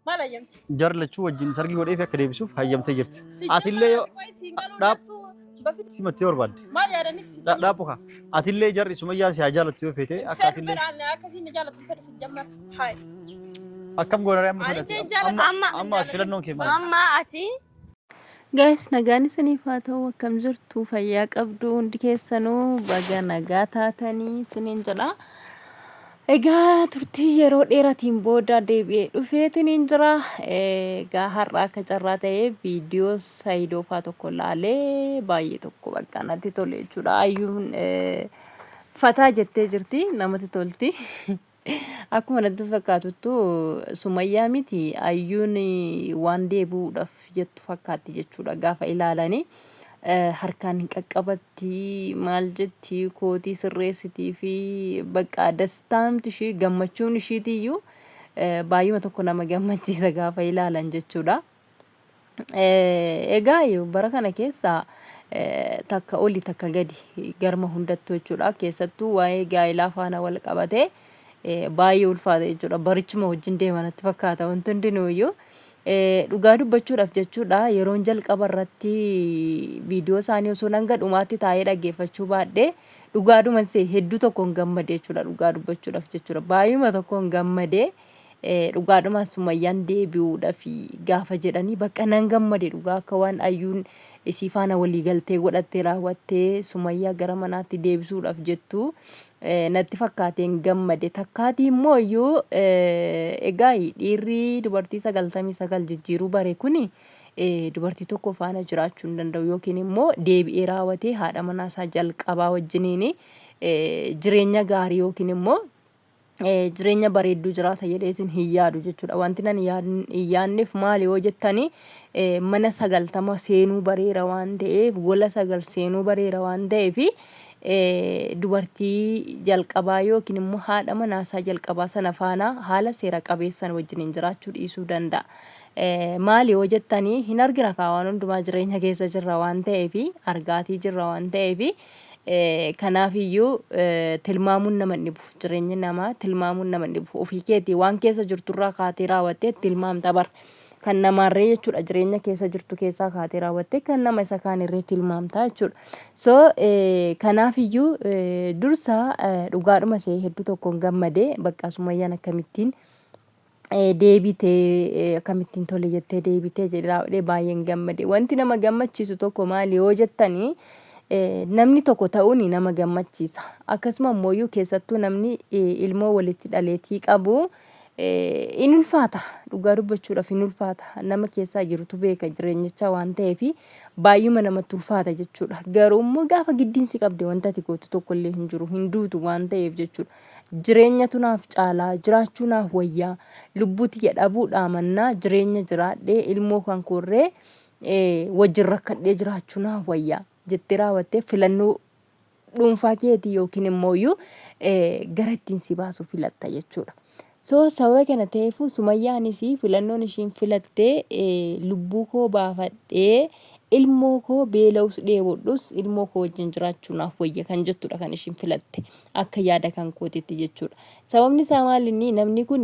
Maal hayyamti? Jarri lachuu wajjin sargii godheef akka deebisuuf hayyamtee jirti. Atillee yoo dhaab Bafit simattee barbaadde. maal yaadanitti si Dhaabbu kaa. Atillee jarri Sumayyaan si haa jaalattu yoo feete akka fedhu atillee fedhaan akkasiin na jaalatu fedhu si jammar. Haay. Akkam goona amma Ani filatti? jeen jaalladha. Amma amma filannoon kee maali? Amma ati Guys nagaan isiniif haa ta'u, akkam jirtu, fayyaa qabdu? Hundi keessanuu baga nagaa taatanii isiniin jedha. Egaa turtii yeroo dheeratiin booda deebi'ee dhufeetiniin jira. Egaa har'a akka carraa ta'ee viidiyoo Sayidoo faa tokko laalee baay'ee tokko bakka natti tole jechuudha. Ayyuun fataa jettee jirti, namatti tolti. Akkuma natti fakkaatuttu Sumayyaa miti Ayyuun waan deebi'uudhaaf jettu fakkaatti jechuudha gaafa ilaalanii. Harkaan hin qaqqabatti, maal jetti, kootii sirreessitii fi bakka dastaamti ishii gammachuun ishiitiyyuu baay'uma tokko nama gammachiisa gaafa ilaalan jechuudha. Egaa bara kana keessa takka oli takka gadi garma hundattuu jechuudha. Keessattuu waa'ee gaa'ilaa faana wal qabatee baay'ee ulfaata jechuudha. Barichuma wajjin deema natti fakkaata wanti hundinuuyyuu. Dhugaa dubbachuudhaaf jechuudha, yeroon jalqaba irratti viidiyoo isaanii osoo hanga dhumaatti taa'ee dhaggeeffachuu baadhee dhugaadhuman see hedduu tokkoon gammade jechuudha. Dhugaa dubbachuudhaaf jechuudha. Baay'uma tokkoon gammadee. Dhugaadhuma Sumayyaan deebi'uudhafi gaafa jedhanii bakka nan gammade dhugaa, akka waan Ayyuun isii faana walii galtee godhattee raawwattee Sumayyaa gara manaatti deebisuudhaaf jettu natti fakkaateen gammade. Takkaatii immoo iyyuu egaa dhiirri dubartii 99 jijjiiruu bare kuni dubartii tokko faana jiraachuu hin danda'u, yookiin immoo deebi'ee raawwatee haadha manaa isaa jalqabaa wajjiniin jireenya gaarii yookiin immoo jireenya bareedduu jiraata jedheetiin hin yaadu jechuudha. Wanti nan hin yaadneef maali yoo jettani, mana 90 seenuu bareera waan ta'eef, gola sagal seenuu bareera waan ta'eef, dubartii jalqabaa yookiin immoo haadha manaasaa jalqabaa sana faana haala seera qabeessan wajjiniin jiraachuu dhiisuu danda'a. Maali yoo jettani, hin argina kaa, waan hundumaa jireenya keessa jirra waan ta'eef, argaatii jirra waan ta'eef, kanaaf iyyuu tilmaamuun nama hin dhibu. Jireenyi namaa tilmaamuun nama hin dhibu. Ofii keetii waan keessa jirturraa kaatee raawwattee tilmaamta bara. Kan namaarree jechuudha, jireenya keessa jirtu keessaa kaatee raawwattee kan nama isa kaanirree tilmaamta jechuudha. So kanaaf iyyuu dursa dhugaadhuma see hedduu tokkoon gammadee bakka Sumayyaan akkamittiin deebitee, akkamittiin tole jettee deebitee jedhee raawwadhee baay'een gammade. Wanti nama gammachiisu tokko maali yoo jettanii, namni tokko ta'uun nama gammachiisa. Akkasuma immoo keessattuu namni ilmoo walitti dhaleetii qabu in ulfaata. Dhugaa dubbachuudhaaf in ulfaata. Nama keessaa jirutu beeka jireenyicha waan ta'eef baay'uma namatti ulfaata jechuudha. Garuu immoo gaafa giddiin si qabde wanta ati gootu tokkollee hin jiru, hin duutu waan ta'eef jechuudha. Jireenyatu naaf caalaa, jiraachuu naaf wayyaa, lubbuu tiyya dhabuudhaa mannaa jireenya jiraadhee ilmoo kan koorree wajjin rakkadhee jiraachuu naaf wayyaa jettee raawwattee filannoo dhuunfaa keetii yookiin immoo gara ittiin si baasu filatta jechuudha. So sababa kana ta'eefuu Sumayyaanis filannoon ishiin filatte lubbuu koo baafadhee ilmoo koo beela'us dheebodhus ilmoo koo wajjin jiraachuu naaf wayya kan jettudha kan ishiin filatte akka yaada kan kootiitti jechuudha. Sababni isaa maal, inni namni kun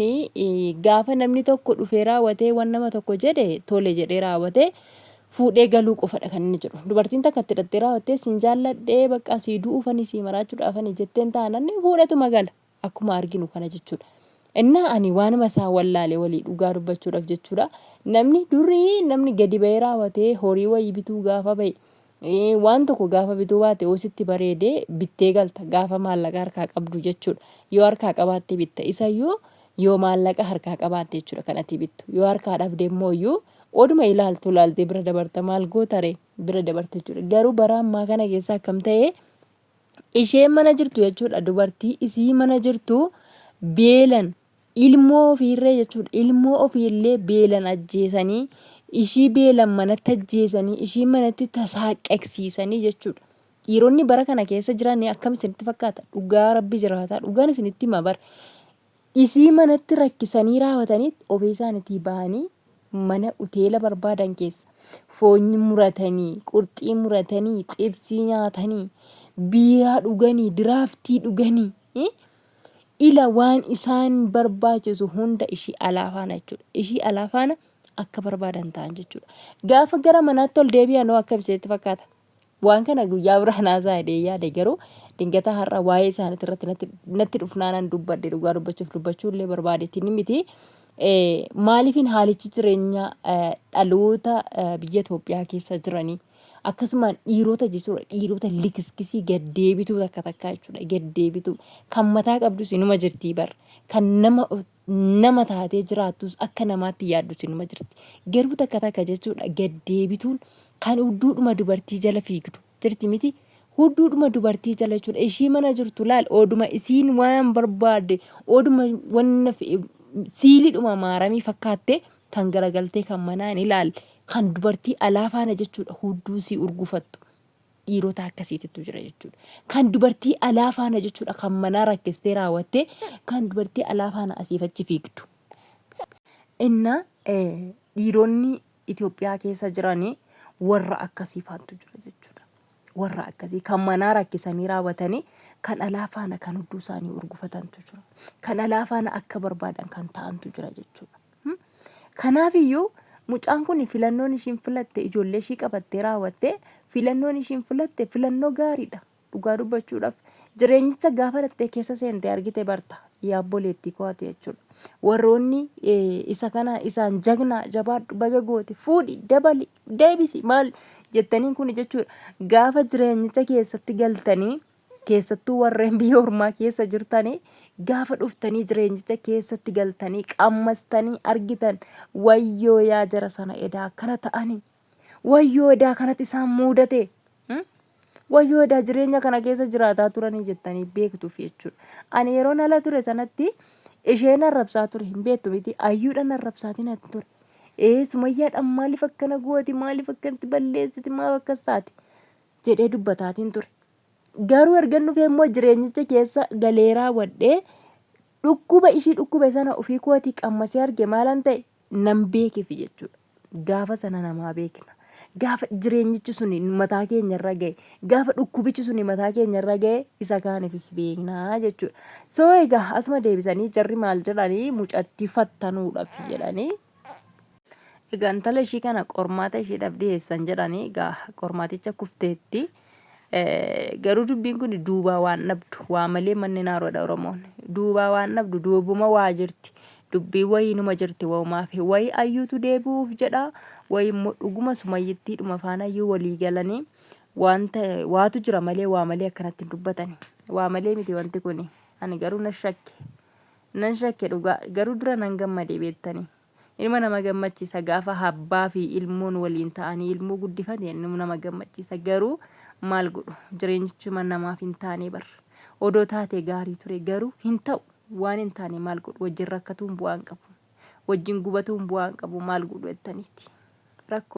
gaafa namni tokko dhufee raawwatee waan nama tokko jedhe tole jedhee raawwatee fuudhee galuu qofadha kan inni jedhu. Dubartiin takka itti hidhattee raawwattee sin jaalladhee bakka sii du'uufani sii maraachuudhaafani jetteen taanaan fuudhetuma gala. Akkuma arginu kana jechuudha. Innaa ani waanuma isaa wallaale walii dhugaa dubbachuudhaaf jechuudha. Namni durii namni gadi ba'ee raawwatee horii wayii bituu gaafa ba'e, waan tokko gaafa bituu baate, yoo sitti bareede bittee galta gaafa maallaqa harkaa qabdu jechuudha. Yoo harkaa qabaatte bitta, isayyuu yoo maallaqa harkaa qabaatte jechuudha kan ati bittu. Yoo harkaa dhabde immoo iyyuu oduma ilaaltu ilaaltee bira dabarta, maal gootare, bira dabarta jechuudha. Garuu bara ammaa kana keessa akkam ta'e, isheen mana jirtu jechuudha, dubartii isii mana jirtu beelan ilmoo ofiirree jechuudha, ilmoo ofiillee beelan ajjeesanii, ishii beelan manatti ajjeesanii, ishii manatti tasaaqqaqsiisanii jechuudha. Dhiironni bara kana keessa jiran akkam isinitti fakkaata? Dhugaa rabbi jiraataa dhugaan isinitti hima bara. Isii manatti rakkisanii raawwatanii ofii isaaniitii bahanii mana uteela barbaadan keessa foon muratanii, qurxii muratanii, xibsii nyaatanii, biiraa dhuganii, diraaftii dhuganii. Ila waan isaan barbaachisu hunda ishii alaa faana jechuudha. Ishii alaa faana akka barbaadan ta'an jechuudha. Gaafa gara manaatti ol deebi'an hoo akkam isinitti fakkaata? Waan kana guyyaa biraan haasa'a jedhee yaade garuu dingata har'a waa'ee isaaniitti irratti natti, natti dhufnaanan dubbadhe dhugaa dubbachuuf dubbachuu illee barbaadeetiin miti. Maaliifin haalichi jireenya dhaloota biyya Itoophiyaa keessa jiranii akkasumaan dhiirota jechuudha dhiirota likiskisii gad deebituu takka takkaa jechuudha gad deebituu kan mataa qabdus inuma jirtii bar kan nama nama taatee jiraattus akka namaatti yaaddus inuma jirti garuu takka takka jechuudha gad deebituun kan hudduudhuma dubartii jala fiigdu jirti miti hudduudhuma dubartii jala jechuudha ishii mana jirtu laal ooduma isiin waan barbaadde ooduma wanna siilidhuma maaramii fakkaatte kan garagaltee kan manaa hin ilaalle kan dubartii alaa faana jechuudha hudduu sii urgufattu dhiirota akkasiitittu jira jechuudha. Kan dubartii alaa faana jechuudha kan manaa rakkistee raawwattee kan dubartii alaa faana asiif achi fiigdu. Inna dhiironni Itoophiyaa keessa jiranii warra akkasii faantu jira jechuudha. Warra akkasii kan manaa rakkisanii raawwatanii kan alaa faana kan hudduu isaanii urgufatantu jira. Kan alaa faana akka barbaadan kan ta'antu jira jechuudha. Kanaaf iyyuu mucaan kun filannoon ishiin filatte ijoollee ishii qabattee raawwattee filannoon ishiin filatte filannoo gaariidha. Dhugaa dubbachuudhaaf jireenyicha gaafa dhattee keessa seentee argite barta yaa obboleettii koo ati jechuudha. Warroonni isa kana isaan jagnaa jabaadhu baga goote fuudhi dabali deebisi maal jettaniin kun jechuudha. Gaafa jireenyicha keessatti galtanii keessattuu warreen biyya ormaa keessa jirtanii gaafa dhuftanii jireenyicha keessatti galtanii qammastanii argitan wayyoo yaa jara sana edaa akkana ta'anii wayyoo edaa kanatti isaan muudate wayyoo edaa jireenya kana keessa jiraataa turanii jettanii beektuuf jechuudha. Ani yeroon ala ture sanatti isheen arrabsaa ture hin beektu miti ayyuudhaan arrabsaatiin ati ture. Ee sumayyaadhaan maaliif akkana gooti maaliif akkanatti balleessiti maaf akkas taati jedhee dubbataatiin ture. Garuu ergan dhufee immoo jireenyicha keessa galee raawwadhee dhukkuba ishii dhukkube sana ofii kootii qammasee arge maalan ta'e nan beekefi jechuudha. Gaafa sana namaa beekna. Gaafa jireenyichi suni mataa keenya irra ga'e, gaafa dhukkubichi suni mataa keenya irra ga'e isa kaanifis beekna jechuudha. So egaa asuma deebisanii jarri maal jedhanii mucattii fattanuudhaaf jedhanii Egaa intala ishii kana qormaata ishiidhaaf dhiyeessan jedhanii egaa qormaaticha kufteetti. Garuu dubbiin kun duubaa waan dhabdu waa malee manni naaroodha Oromoon. Duubaa waan dhabdu duubuma waa jirti. Dubbiin wayii numa jirti waumaaf wayii ayyuutu deebi'uuf jedha wayii immoo dhuguma sumayyittiidhuma faana iyyuu walii galanii wanta waatu jira malee waa malee akkanatti hin dubbatani. Waa malee miti wanti kuni. Ani garuu nan shakke. Nan shakke dhugaa garuu dura nan gammade beektanii. Ilma nama gammachiisa gaafa abbaa fi ilmoon waliin ta'anii ilmoo guddifate inni nama gammachiisa garuu maal godhu jireenyichuma namaaf hin taane bar odoo taate gaarii ture garuu hin ta'u waan hin taane maal godhu wajjin rakkatuun bu'aa hin qabu wajjin gubatuun bu'aa hin qabu maal godhu jettaniiti rakkoo.